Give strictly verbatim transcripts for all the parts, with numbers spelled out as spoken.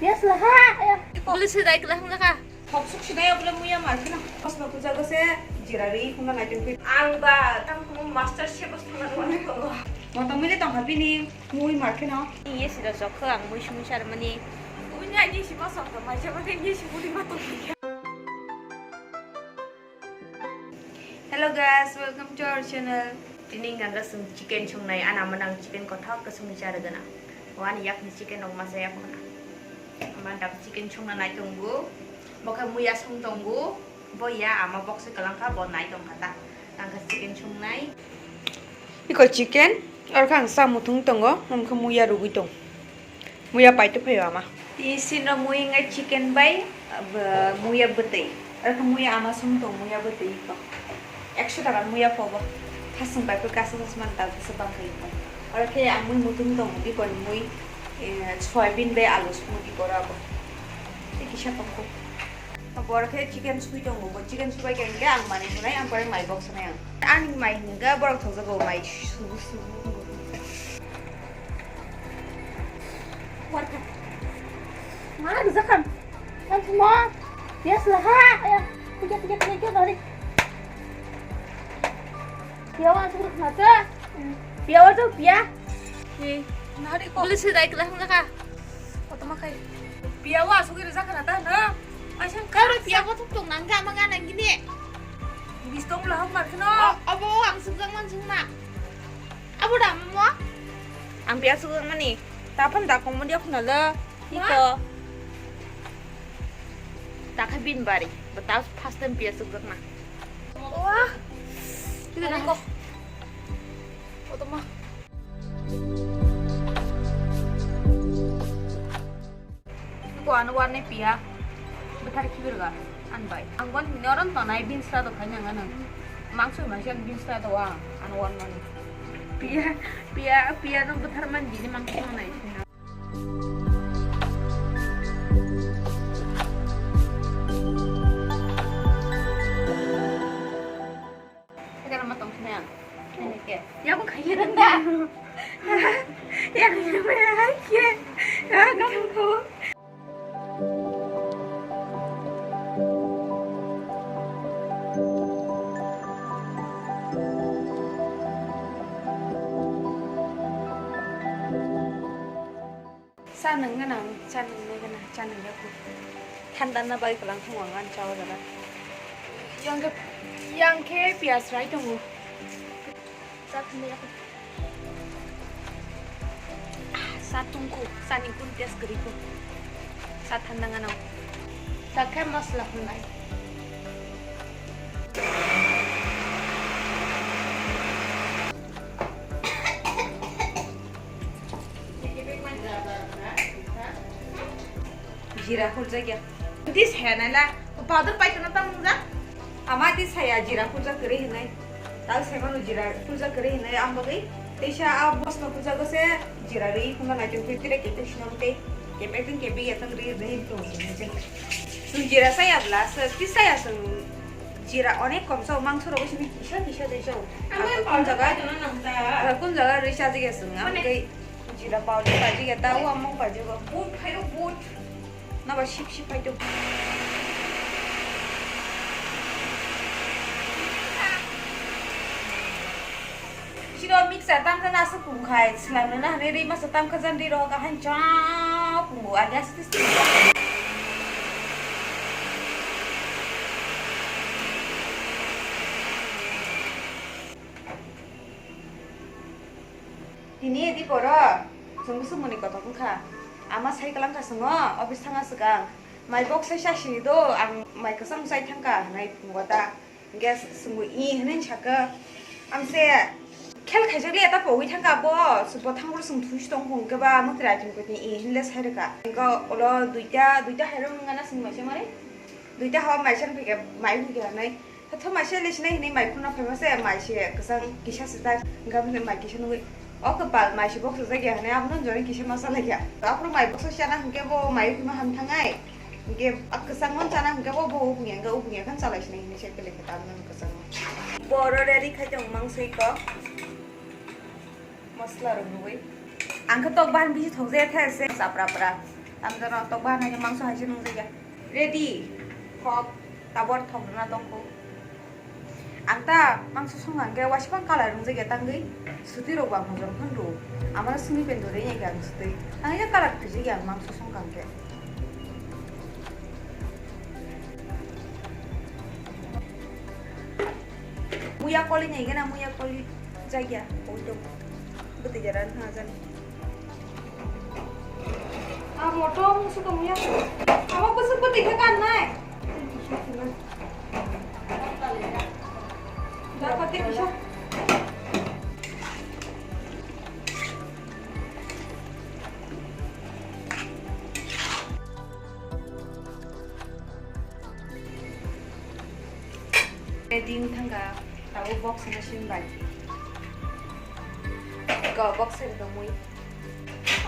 Yes, laha. Police dai kla hwnga ka. Thok suk sinai obole muya mar kheno. Bosno puja gose jira ri khuna nai tong. Ang ba tang khunu master chef bos thana rwani ko. Moto mile tong habini mui mar kheno. Ye sira jokho ang mui sumi sar mani. Unya ye si ma sok mai jaba ke ye si budi ma tong. Hello guys, welcome to our channel. Tini hwnka khe chwng chicken songnai, ani ama nang chicken kothok khe songwi charwgwna. O ani yakni chicken rok masa yak khuna. Ama dam chicken songna nai tongo. Bo khe muya song tongo. Bo ya ama box se kalang kha, bo nai tong kha ta. Tang khe chicken songnai. Iko chicken, oro khe ang sa muthung tongo, omo khe muya rugwi tong. Muya paito phaio ama. Tini sino mui wngkha chicken bai, abo muya bwtwi. Oro khe muya ama song tong, muya bwtwi iko. Ekso taka muya phobo. Khasing bai khe kasa kasa man ta kisa bang khai iko. Oro khe ang mui muthung tong, iko ni mui, eh, soybean bai alu song iko oro abo. Tei kisa tong kho. Borok khe chicken sui tongo, bo chicken subai khe hwnkhe ang manwi hwnwi ang pore mai box sanai ang. Ani mai hwnka borok thokjago mai subu subu. Warkha. Ma rijak khan. Ang thuma. Yes la ha. Aya. Tiga tiga tiga tiga nari. Piawa asuk khna cha. Piawa cha pia. Nari ko. Police dai kla hwnga ka. Koto ma khai. Piawa asuk ri jak khna ta na. Asang karo piawa tuk tuk nang ka ma nang gini. Bis tong la hok mar khno. Abo ang suk jang man sung na. Abo da mo. Ang pia suk jang mani. Tapan da komodi khna la. Iko. Takha bin bari. Bata first time pia suk jang na. Wah. Ini ko. Oto ma. Ko ano warne pia. Bethar khibir ga. An bai. Ang wan hini oron tonai bin sra do khai nang ano. Mangso ma sian bin sra do wa. Ano wan mani. Pia, pia, pia no bethar man dini mangso nai. Kaitor ma tong khna. Kene ke. Ya ko khaiye rang da. Ya ko ya ke. Ya ko ko. Cha nung gana, cha nung nai gana, cha nung yaku. Thanda na bai kwlang thung ang ani cha o jaga. Yang khe, yang khe piyaj rai tongo. Cha thanda yaku. Ah, cha tungku, cha ni kun test kwrwi ku. Cha thanda gana. Cha khe masla hwnlai. Jira khurjakya. Dis hai nai la. Powder paitona ta mungjak. Ama dis hai ya jira khurjak kwrwi hinai. Tal sai mano jira khurjak kwrwi hinai ang bagwi. Teisa a bosno khurjago se jira rwi khuna nai tong twi tire kepek sino tei. Kepek tong kepek ya tong rwi rwi tong. Tong jira saya bla se kisa ya sung. Jira onek kom sao, mangso rogo simi kisa kisa de sao. Ama kun jaga, kun jaga rwi chaji ge sung. Am kei jira powder paji ge ta, o among paji go. But phairo but. Na ba sip sip paito. Siro mixer tam khana aswk pung khai, swlang nana hwnwi rwi masa tam kha jan rwi rohor kha han cha pungo, agi aste aste. Tini edi poro, chwng bwswk mwnwi kotor wngkha. Ama sai kwlang kha chwngo, office thangna swkang. Mai box sai sasini do, ang mai kwchang chai thangkha, hwnwi pungo ta. Hingke chwngbo i hinui sakha, ang se khel khaijak le ta pogwi thangkha bo, bo thangbo chwng thusi tong phung khe ba mwkhra chwng khe i hinle sai rwkha. Hingke ulo duita, duita hai rok wngkha na chwng mai se mani? Duita ha mai se phike, mai phike hanai. Tho mai se le sinai hinui mai phunukna phaima se mai se kwchang kisa se ta, hingke mai kisa nugui. O kwpal mai se box rijak ya hinui, abono joni kisa ma chalai ya. Aphuru mai box chana hingke bo mai phima ham thangai. Hingke a kwchangma chana hingke bo, bo ubung ya, hingke ubung ya khan chalai sinai hinui se kwlai khe ta abono kwchangma. Bo oro ready khai tong mangsoi ko. Masla rok nugui. Ang khe tok bahan bisi thok jaya the se. Chapra pra. Tamjano tok bahan hai mangso hai se nungjakya. Ready. Thok, tabor thok rwna tongkho. Ang ta mangso songkha hwnkhe waisibang colour wngjak ya tangwi, swtwi rok bo ang hojom phano rw. Amano simi pen dori ya ang swtwi. Ang ya colour khwlaijakya ang mangso songkha hwnkhe. Muya koli nai gana, muya koli jagya, oito. Bwtwi jara na jani. Ah, motom suka muya. Amo kusuk bwtwi khe kan nai. Dapat kisa. Ready wng thangkha, tabuk box no sim bai. Go, box se tongmui.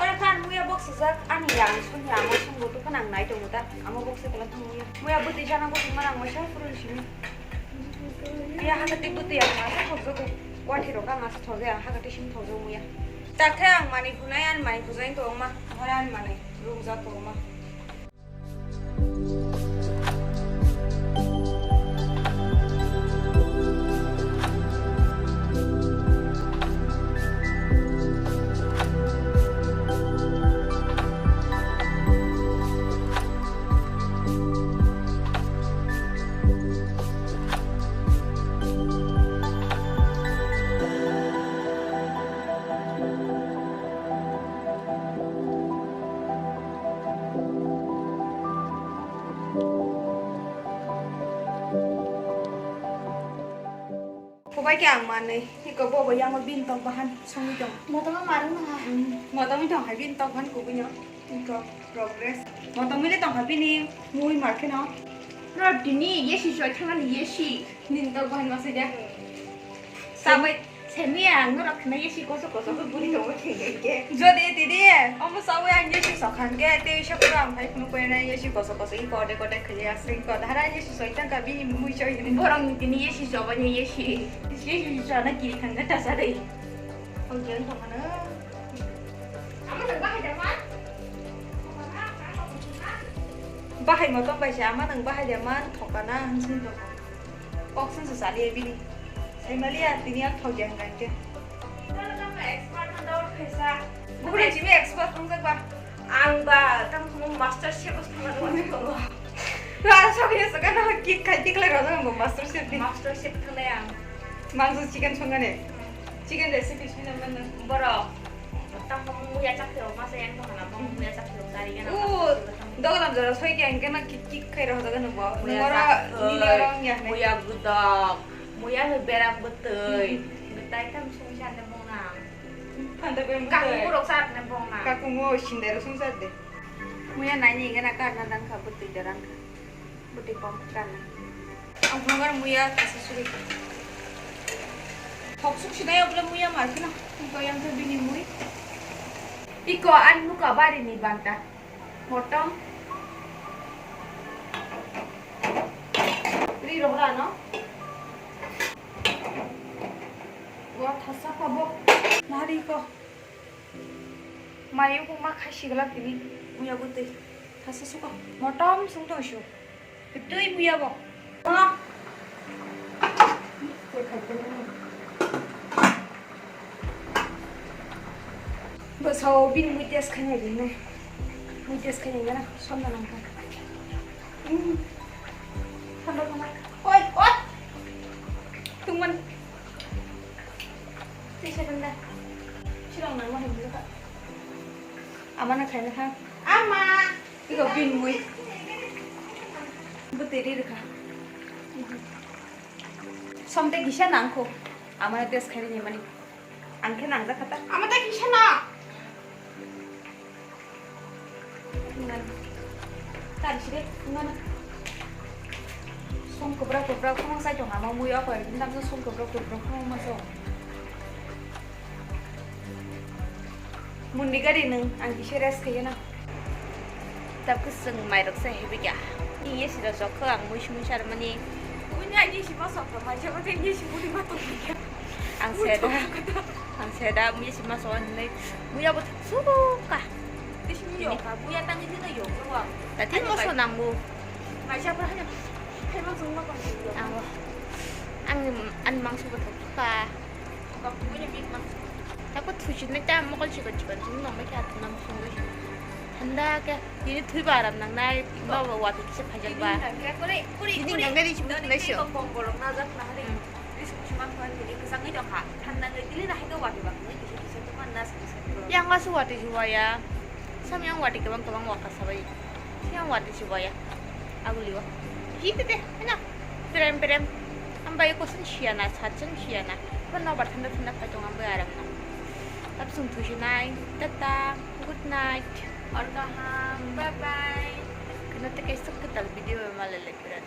Ora khan muya box sijak, ani yang sun yang sun bo tu khan ang nai tongo ta. Amo box se tongmui. Muya bwtwi jana bo tongma nang masa purun simi. Ya hakati bwtwi ang masa thokjogo. Wathi rok ang masa thokjak, ang hakati sim thokjogo muya. Takhe ang mani phunai, ani mani phunai tongma. Hora ani mani rung jak tongma. Kubai khe ang manwi, iko bobo yango bini tok bahan songwi tong. Motom marung ha. Hmm, motom tong hai bini tok bahan kubui no. Iko progress. Motom ile tong hai bini mui mar kheno. Ro tini yesi soi thangani yesi. Nini tok bahan masai dia. Sabai. Semi ang norok khna yesi koso koso khe buri tongo thengkhe. Jodi tidi, omo sawi ang yesi sokhang khe, tei isa pura ang phai phunu koina yesi koso koso i kode kode khaya sing ko. Dara yesi soitang ka bini mui soi. Borok ni tini yesi sobanya yesi. Yesi sana kiri thangkhe tasa dei. Ogen thongkha na. Ama nang bahai da man? Bahai motom bai se ama nang bahai da man thokana hansing thokha. Kok sung sa sali bini. Sai mali ya tini ang thok yang kan ke. Expert na dor khaisa. Bukuri chimi expert thongjak ba. Ang ba tang mo master chef os thangna dor thongo. Ra sok ya saka na kik khai tik lai ra master chef ni. Master chef thangnai ang. Mangso chicken songane. Chicken recipe sina man. Borok. Tamo muya chakhe rok masa yang tong na, tamo muya chakhe rok dari gana. U, dogalam jora soi khe ang khe na kik kik khai rok jaga nungbo. Muya nungora chakhe, nini orang ya ne. Muya gudok, muya he berang betei. Hmm. Betai tam sung sande bong na. Phanda berang betei. Kakung rok sat ne bong na. Kakung o sindai rok sung sat de. Muya nai ni gana kar na dang kha betei dorang kha. Bwtwi pom kani. Ang phunukar muya kasa suri. Thok suk sinai obla muya mar kheno. Tong yang khe bini mui. Iko ani nuka bari ni banta. Motom. Ri rohra no. Wa thasa pabo. Nari ko. Mayu buma khai siglak tini. Muya bwtwi. Thasa suka. Motom sung tong su. Twi muya bo. Bwsao bini mui test khainai rinai. Mui test khainai gana somna nangkha. Hmm. Thanda thanda. Oi, oi. Tungman. Tisa thanda. Chirang nangma hai mui kha. Amana khaina kha. Ama. Iko bini mui. Bwtwi ri rwkha. Somte kisa nangkho. Amano test khairi ni mani. Ang khe nangjak kha ta. Ama ta kisa na. Ngan. Tari sire, ngan. Som kubra kubra khumang sai tong ama mui o koi. Ndam som kubra kubra khumang ma so. Mundi gari nung, ang kisa rest khayo na. Tabuk chwng mairok se hebi kha. Ni yesi rok jokho ang muisu muisu armani. Buini ang yesi ma sok rok mai jabo tei yesi buri ma tong kha. Ang seda, ang seda yesi ma sok hinwi muya bo thuk suka. Tei si Yo, ka buya tangwi tino yo, yo. Tati moso nango. Maisa pra hanya. Hai mang sung ma kon yo. Ang, ang, ang mangso ko thok ka. Ka buya big mang. Tako thusi na ta mokol chikon chikon sung nang mai ka nam sung. Thanda ke, ini thui ba aram nang nai, ba ba wa kisa phajak ba. Ini nang nai chibuk nai sio. Kong bolong na jak na hari. Yang wasu wati si waya. Sam yang wati kebang kebang waka sabai. Yang wati si waya. Aguli wa. Hi tete, hena. Prem prem. Ambai kosan siana, sachen siana. Ba no bar thanda thanda phai tong ambai aram na. Tap sung thusi nai. Tata. Good night. Or kaham. Bye bye. Kena te kaisa kwtal video malele piran.